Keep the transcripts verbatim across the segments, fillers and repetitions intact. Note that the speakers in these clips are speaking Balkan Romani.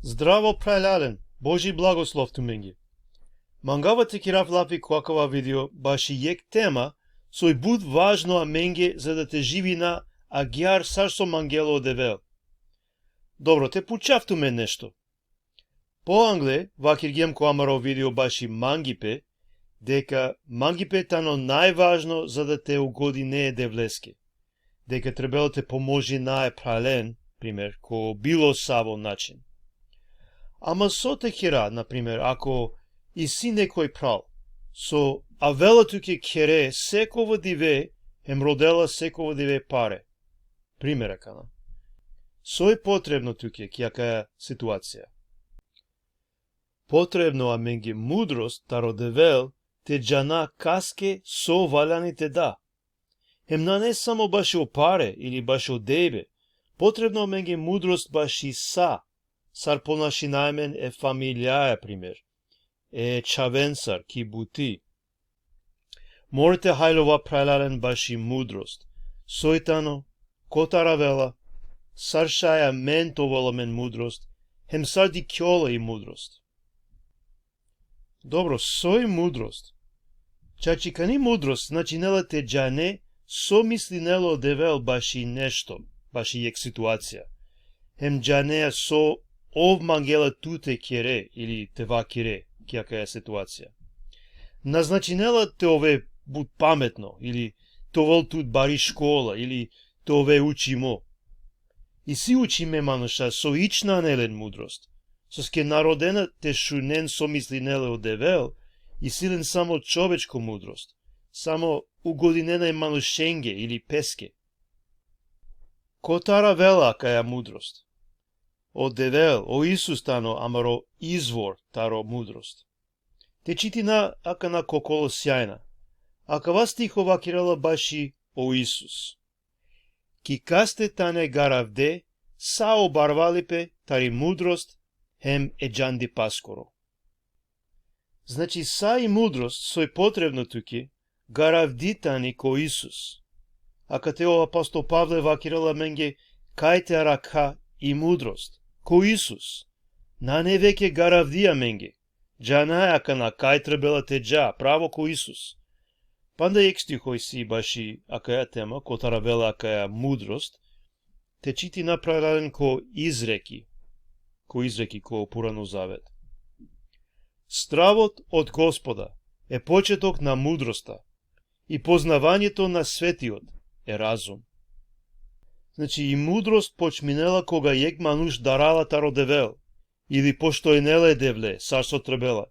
Zdravo, phralalen, Božji blagoslov tumenge. Mangava te kerav lafi ko akava video baši jekh tema, soj but važno amenge za da te živina agjaar sar so mangela o Devel. Dobro, te pučav tumen nešto. Poangle, vakirgjem ko amaro video baši mangipe, deka mangipe tano najvažno za da te ugodine e Devleske. Deka trebela te pomožina e phralen, primer, ko bilo savo način. Ama so te kera, na primer, ako isi nekoj phral, so avela tuke khere sekovo dive, hem rodela sekovo dive pare. Primer akana. Soj potrebno tuke ki akaja situacija? Potrebno amenge mudrost taro Devel te džana kaske so valjani te da. Hem nane samo bašo pare ili bašo dejbe, potrebno amenge mudrost baši sa, sar ponašinaja amen e familijaja, primer, e čhavensar ki buti. Mora te hajlova, phralalen, baši mudrost. Soj tano, kotar avela, sar šaj amen te ovel amen mudrost, hem sar dikhjola i mudrost. Dobro, soj mudrost? Čačikani mudrost značinela te džane so mislinela o Devel baši nešto, baši jekh situacija. Hem džanea so ov mangela tut te kere ili te vakire ki akaja situacija. Na značinela te ove but pametno ili te ovel tut bari škola ili te ove učimo. Isi učime manuša so ič nane len mudrost, soske na rodena te šunen so mislinela o Devel, isi len samo čovečko mudrost, samo ugodinena e manušenge ili peske. Kotar avela akaja mudrost? O Devel, o Isus tano amaro izvor taro mudrost. Te čitina akana ko Kolosjajna. Akava stiho vakirela baši o Isus. Ki kaste tane garavde sa o barvalipe tari mudrost hem e džandipaskoro. Znači, sa i mudrost soj potrebno tuke, garavdi tani ko Isus. Akate o apostol Pavle vakirela amenge kaj te arakha i mudrost, ko Isus. Nane veke garavdi amenge. Džanaja akana kaj trebela te dža, pravo ko Isus. Panda jekh stiho isi baši akaja tema, kotar avela akaja mudrost, te čitina, phralalen, ko Izreki, ko Izreki, ko Purano zavet. Stravot od Gospoda e početok na mudrosta, i poznavaniето na Светиот е разум. Znači, i mudrost počminela koga jekh manuš darala taro Devel, ili poštujnela e Devle, sar so trebela,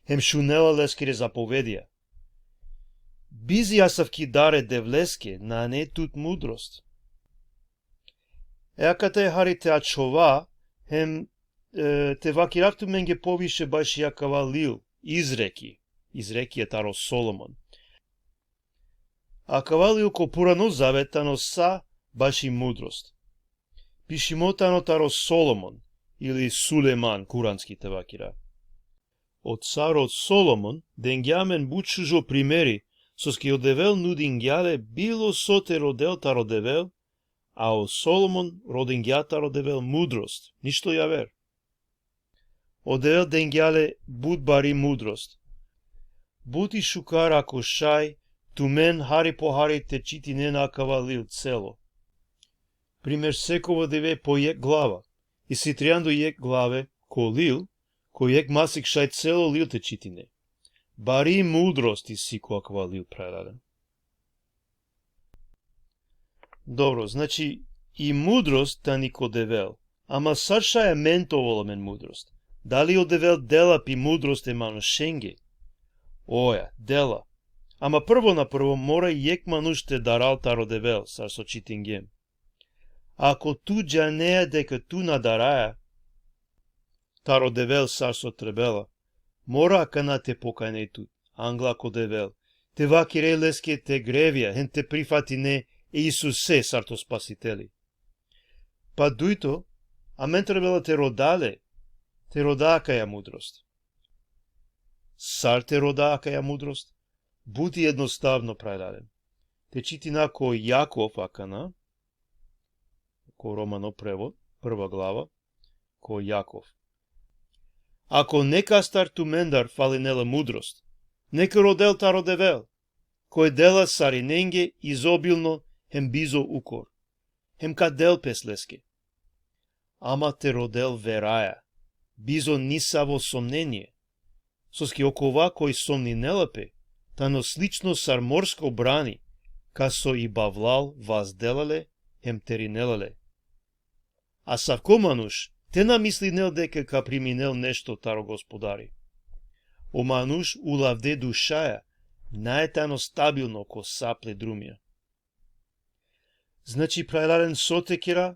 hem šunela leskere zapovedija. Bizi asavki dar e Devleske nane tut mudrost. E akate hari te ačhova, hem, e, te vakirav tumenge poviše baši akava lil, Izreki, Izreki e taro Solomon. Akava lil ko Purano zavet tano sa baši mudrost. Pišimo tano taro Solomon, ili Sulejman, kuranski te vakira. O car o Solomon dengja amen but šužo primeri, soske o Devel nudingja le bilo so te rodel taro Devel, a o Solomon rodingja taro Devel mudrost, ništo javer. O Devel dengja le but bari mudrost. But i šukar ako šaj, tumen hari po hari te čitinen akava lil celo. Primer, sekovo dive po jekh glava, isi trianda u jekh glave ko lil, ko jekh masik šaj celo lil te čitine. Bari mudrost isi ko akava lil, phralalen. Dobro, znači, i mudrost tani ko Devel, ama sar šaj amen te ovel amen mudrost? Dali o Devel dela pi mudrost e manušenge? Oja, dela. Ama prvo na prvo mora jekh manuš te daral taro Devel, sar so čitingjem. Ako tu džanea deka tu na daraja taro Devel sar so trebela, mora akana te pokajne tut angla ko Devel, te vakire leske te grevija, hem te prifatine e Isuse sar to Spasiteli. Pa dujto, amen trebela te roda le, te roda akaja mudrost. Sar te roda akaja mudrost? But i jednostavno, phralalen. Te čitina ko Jakov akana, ko romano prevod, prva glava, ko Jakov. Ako nekastar tumendar falinela mudrost, neka rodel taro Devel, koj dela sarinenge izobilno hem bizo ukor, hem ka del pes leske. Ama te rodel veraja, bizo nisavo somnenie, soske okova koj somninela pe, tano slično sar morsko brani, kas so i bavlal vazdela le hem terinela le. A savko manuš te na mislinel deka ka priminel nešto taro Gospodari. O manuš ulavde dušaja nae tano stabilno ko sa ple drumja. Znači, phralalen, so te kera?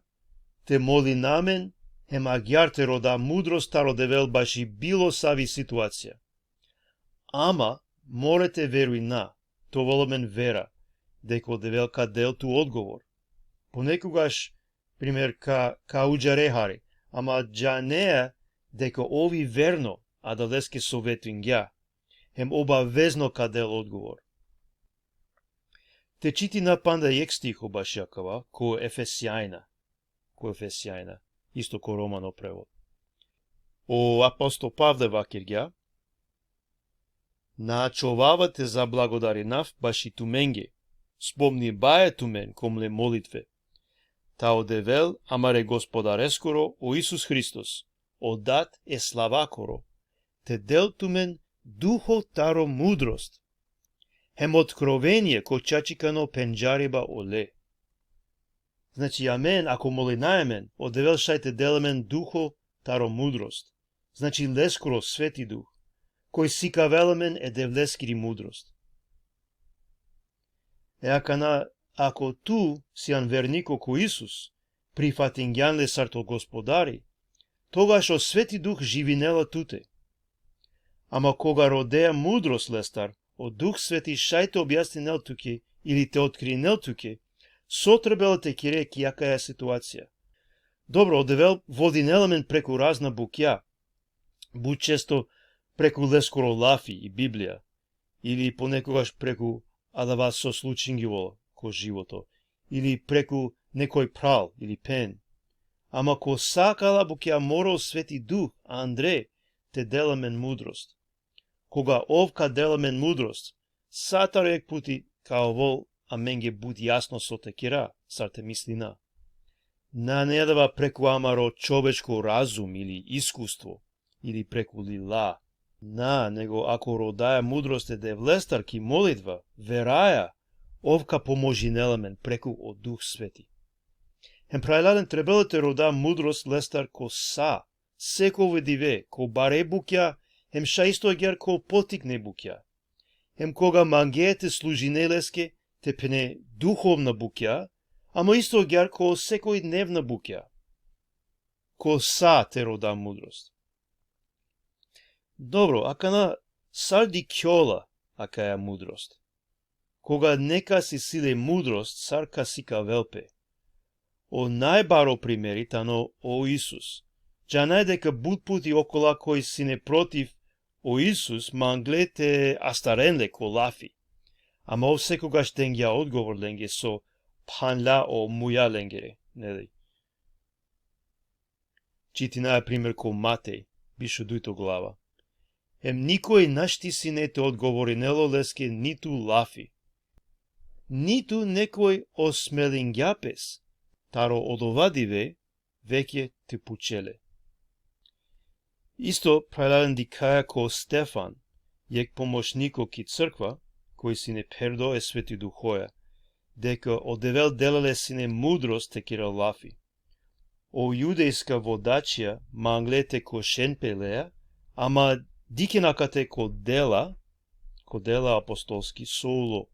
Te molina amen, hem agjaar te roda mudrost taro Devel baši bilo savi situacija. Ama, mora te verujna, te ovel amen vera, deka o Devel ka del tu odgovor. Ponekogaš, primer, ka, ka udžare hari, ama džanea deka ov i verno adaleske so vetingja, hem obavezno ka del odgovor. Te čitina panda jekh stiho baši akava, ko Efesjajna, ko Efesjajna, isto ko romano prevod. O apostol Pavle vakergja: Na ačhovava te zablagodarinav baši tumenge, spomnibaja tumen ko mle molitve. Ta o Devel amare Gospodareskoro, o Isus Hristos, o Dat e slavakoro, te del tumen duho taro mudrost, hem otkrovenie ko čačikano pendžariba ole. Znači, amen, ako molinaja amen, o Devel šaj te del amen duho taro mudrost. Znači, leskoro Sveti Duh, koj sikavela amen e Devleskiri mudrost. E akana, ako tu sian verniko ko Isus, prifatingjan le sar to Gospodari, togaš o Sveti Duh živinela tute. Ama koga rodea mudrost lestar, o Duh Sveti šaj te objasninel tuke ili te otkrinel tuke so trebela te kere ki akaja situacija. Dobro, o Devel vodinela amen preku razna bukja, but često preku leskoro lafi i Biblija, ili ponekogaš preku adava so slučingjola ko životo, ili preku nekoj phral ili phen. Ama ko sa akala bukja mora o Sveti Duh andre te del amen mudrost. Koga ov ka del amen mudrost, sa taro jekh puti ka ovel amenge but jasno so te kera, sar te mislina. Nane adava preku amaro čovečko razum ili iskustvo, ili preku lila. Na, nego ako rodaja mudrost e Devlestar ki molitva, veraja, ov ka pomožinel amen preku o Duh Sveti. Hem phralalen, trebela te roda mudrost lestar ko sa, sekova dive, ko bare bukja, hem šaj isto agjaar ko potikne bukja. Hem koga mangea te služine leske, te phene duhovna bukja, ama isto agjaar ko sekojdnevna bukja. Ko sa te roda mudrost. Dobro, akana sar dikhjola akaja mudrost? Koga nekas isi le mudrost, sar ka sikavel pe? O najbaro primeri tano o Isus. Džanaja deka but puti okola koj sine protiv o Isus mangle te astaren le ko lafi. Ama ov sekogaš dengja odgovor lenge so phanla o muja lengere, neli? Čitinaja primer ko Matej, biš u dujto glava. Hem nikoj našti sine te odgovorinel oleske nitu lafi. Nitu nekoj osmelingja pes, taro odova dive, veke te pučel le. Isto phralalen dikhaja ko Stefan, jekh pomoćniko ki crkva, koj sine pherdo e Sveti Duhoja, deka o Devel dela le sine mudrost te kerel lafi. O judejska vodačija mangle te košen pe leja, ama dikhen akate ko Dela, ko Dela apostolski so ulo,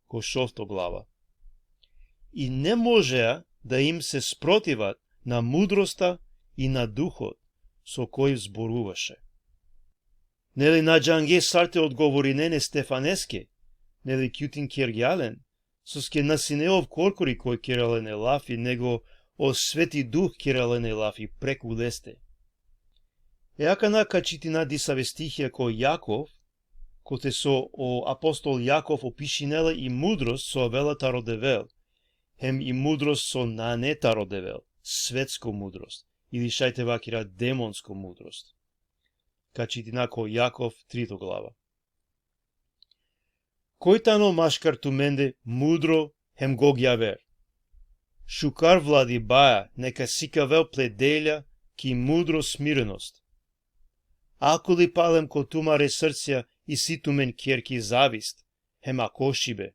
ko šovto glava. И не можеа да им се спротиват на мудроста и на духот со кој зборуваше. Нели на џанге сар те одговоринен е Стефанеске, нели кјутин кергјален, соske na sine ov korkori koj kerela lenge lafi, nego o Sveti Duh kerela lenge lafi preku leste. E akana ka čitina disave stihija ko Jakov, kote so o apostol Jakov opišinela i mudrost so avela taro Devel, hem i mudrost so nane taro Devel, svetsko mudrost, ili šaj te vakera demonsko mudrost. ka čitina ko Jakov, trito glava. Koj tano maškar tumende mudro hem gogjaver? Šukar vladibaja neka sikavel ple delja ki mudro smirenost. Ako li palem ko tumare srcija isi tumen kjer ki zavist hem akošibe,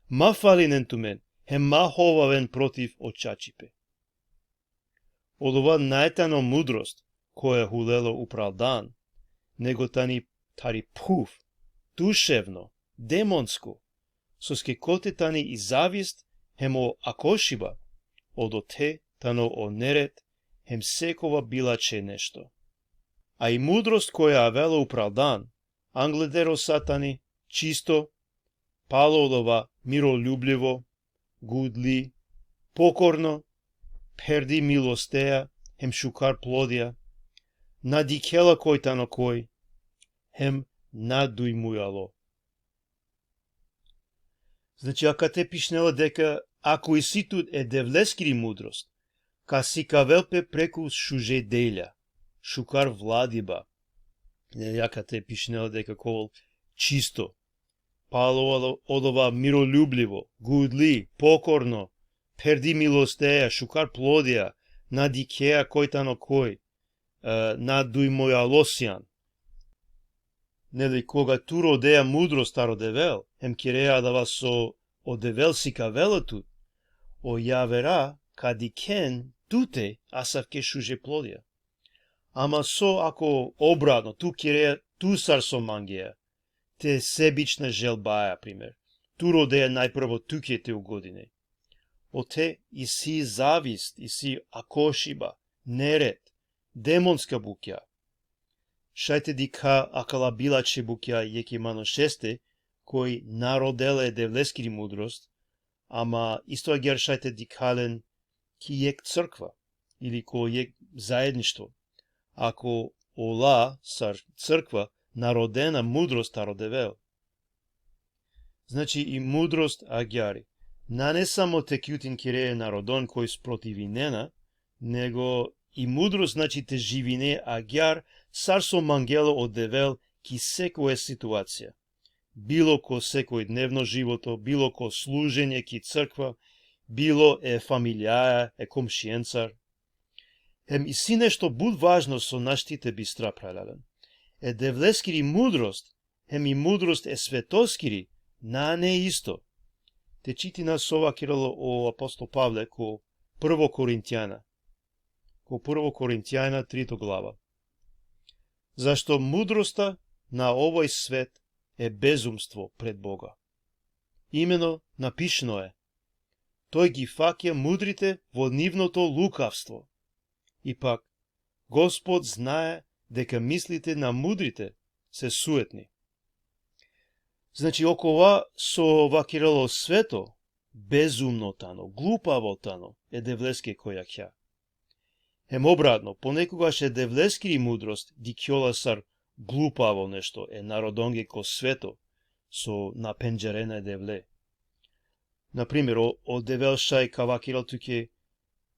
ma falinen tumen hem ma hovaven protiv o čačipe. Odova naj tano mudrost koja hulelo upral dan, nego tani tari phuv, duševno, demonsko, soske kote tani i zavist hem o akošiba, odote tano o nered hem sekova bilače nešto. A i mudrost koja avela upral dan, angleder o sa tani čisto, palo odova miroljubljivo, gudli, pokorno, pherdi milosteja hem šukar plodija, na dikhela koj tano koj, hem na dujmujalo. Znači, akate pišnela deka ako isi tut e Devleskiri mudrost, ka sikavel pe preku šuže delja, šukar vladiba. E, akate pišnela deka ka ovel čisto, palo olo-, odova miroljubljivo, gudli, pokorno, pherdi milosteja, šukar plodija, na dikhea koj tano koj, e, na dujmujalo sian. Neli, koga tu rodea mudrost taro Devel, hem kerea adava so o Devel sikavela tut, o javera ka dikhen tute asavke šuže plodija. Ama so ako obratno, tu kerea tu sar so mangea, te sebična želbaja, primer, tu rodea najprvo tuke te ugodine. Ote isi zavist, isi akošiba, nered, demonska bukja. Šaj te dikha akala bilače bukja jekhe manušeste, koj na rodela e Devleskiri mudrost, ama isto agjaar šaj te dikha len ki jekh crkva ili ko jekh zaedništvo, ako ola sar crkva na rodena mudrost taro Devel. Znači, i mudrost agjari. Nane samo te kjutin kire e narodon koj sprotivinena, nego i mudrost, znači, te živine agjar sar so mangela o Devel ki sekoja situacija. Bilo ko sekojdnevno životo, bilo ko služenje ki crkva, bilo e familijaja, e komšiencar. Hem isi nešto but važno so našti te bistra, phralalen. E Devleskiri mudrost hem i mudrost e svetoskiri nane isto. Te čitina so vakerela o apostol Pavle ko Prvo Korintjana. Ko Prvo Korintjana, trito glava. Зашто мудроста на овој свет е безумство пред Бога. Имено напишано е: „Тој ги фаќа мудрите во нивното лукавство.“ И пак, „Господ знае дека мислите на мудрите се суетни.“ Znači, okova so vakerela o sveto, bezumno tano, glupavo tano e Devleske ko jakha. Hem obratno, ponekogaš e Devleskiri mudrost dikhjola sar glupavo nešto e narodonge ko sveto, so na pendžarena e Devle. Na primer, o, o Devel šaj ka vakerel tuke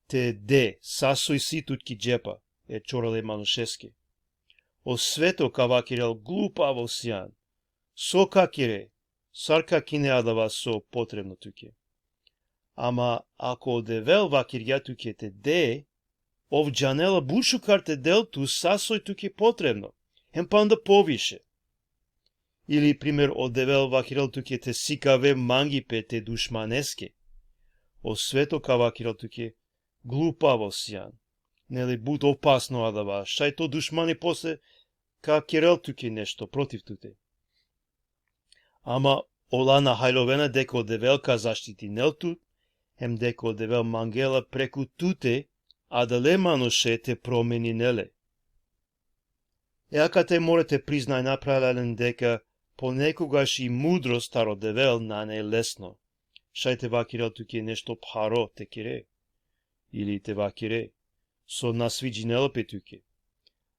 te de sa so isi tut ki džepa e čorale manušeske. O sveto ka vakerel: „Glupavo sian. So ka kire, sar ka kine adava so potrebno tuke?“ Ama ako o Devel vakergja tuke te de, ov džanela but šukar te del tut sa soj tuke potrebno, hem panda poviše. Ili, primer, o Devel vakerel tuke te sikave mangipe te dušmaneske. O sveto ka vakerel tuke: „Glupavo sian. Neli, but opasno adava, šaj to dušmani posle ka kerel tuke nešto protiv tute.“ Ama ola na hajlovena deka o Devel ka zaštitinel tut, hem deka o Devel mangela preku tute adale manuše te promeninel le. E akate mora te priznajna, phralalen, deka ponekogaš i mudrost taro Devel nane lesno. Šaj te vakerel tuke nešto pharo te kire, ili te vakere so na sviđinela pe tuke.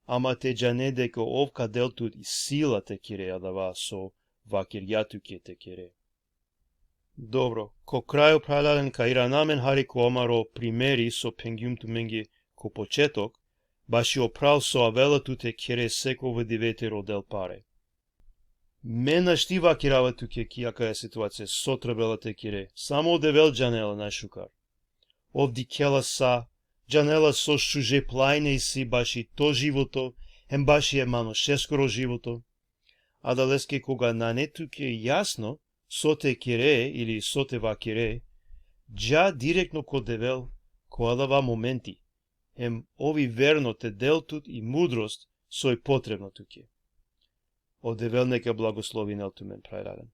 Ama te džane deka ov ka del tut i sila te kire adava so vakergja tuke te kire. Dobro, ko krajo, phralalen, ka irana amen hari ko amaro primeri so phengjum tumenge ko početok, baši o phral so avela tut te khere sekova dive te rodel pare. Me našti vakirava tuke ki akaja situacija so trebela te kere, samo o Devel džanela najšukar. Ov dikhela sa, džanela so šuže plajne isi baši to životo, hem baši e manušeskoro životo. Adaleske koga nane tuke jasno so te kere ili so te vakere, dža direktno ko Devel ko adava momenti, hem ov i verno te del tut i mudrost so i potrebno tuke. O Devel neka blagoslovinel tumen, phralalen.